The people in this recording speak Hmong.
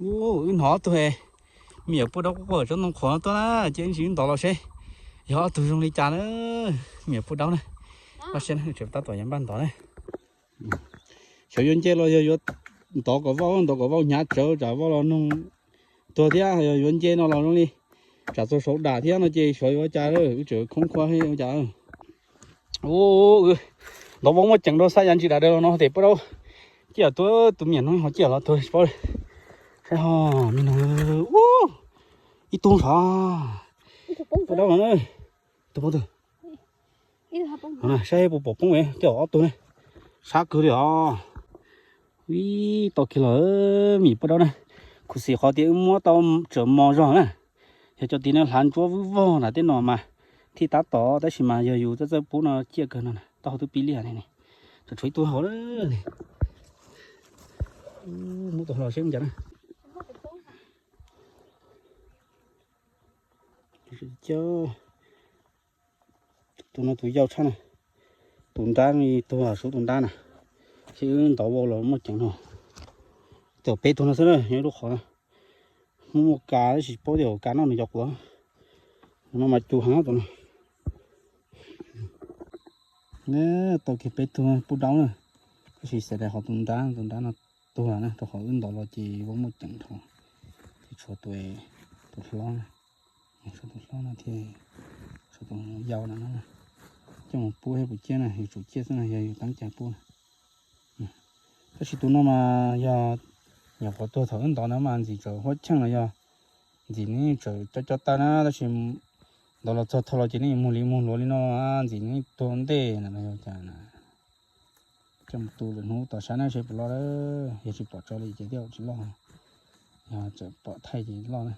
Wb hnov ob tug me nyuam poj daub quaj quaj tsob ntoo qhuav tuaj na, ces wb ntsis ntov los seb yog ob tug zoo li cas na. Me nyuam poj daub na, koj saib na, tseem tab tom yav npaj ntov na. Xyov yuav nce los yog yuav ntov kom vauj, ntov kom vauj hnyav tsawv tsam vauj los noog tuag thiab, yog yuav nce no los zoo li tsam txog saud dam thiab no ces xyov yuav ua cas, wb tseem khoob khuab ua cas. Ntov vauv muaj ceem rau xab yav ntsis dam daws los no tes poj daub ciaj tuag, tus me nyuam no ho ciaj los tuag tsis paub. Saib ho, me no, ib tug sav, poj daub no, tus poob twg? Saib puas pom poob, coj ob tug ne, sab kawg li os. Ib tau kiag los, me nyuam poj daub na, khuv xim qhov tias wb muab tau tsawm mos zog na. Yog cov tid na hlav ntsuab vwj vog na, tej no mas thiaj tab tom, tab sis mas yog yus txawj txawj pub no ciaj kawg no, taub hau twb pib liaj ne. Tshuav ib tug hauv ne, muab tus hlo seb cas na. Tus no tus yau tshaj na, tus nrab li tuag sub tus nrab na. Ces wb ntov vau los muaj ceem no, tau peb tug no xwb na, nyob lub qhov no. Muaj muaj kas tab sis paub tias kas noj nws cov quav, no mas cus heev tus no. Tau kiag peb tug pub daub na, tab sis xav tias qhov tus nrab, tus nrab no tuag na, rau qhov wb ntov los ces vau muaj ceem dhau. Ces tshuav tus, tus hlob, tshuav tus hlob no thiab, tshuav tus yau no na. Coj mus pub thiab puas ciaj na, yus tsum ciaj xwb na, yog yus teeb cai pub na. Tab sis tus no mas yog nyuam qhuav tuag thaum wb ntov na mas ntxim txawm huab cheej los yog ntxim nws txawm cov cov tag na, tab sis ntov los txog thaum los ces nws yuav muag li muag luav li no, ntxim nws tuag ntej na los yog cas na. Coj mus tu lwm hnub tom sab na seb puas loj, yog tsis pom tso li ces thiaj tsis loj. Yog tseem pom thaij ces loj na.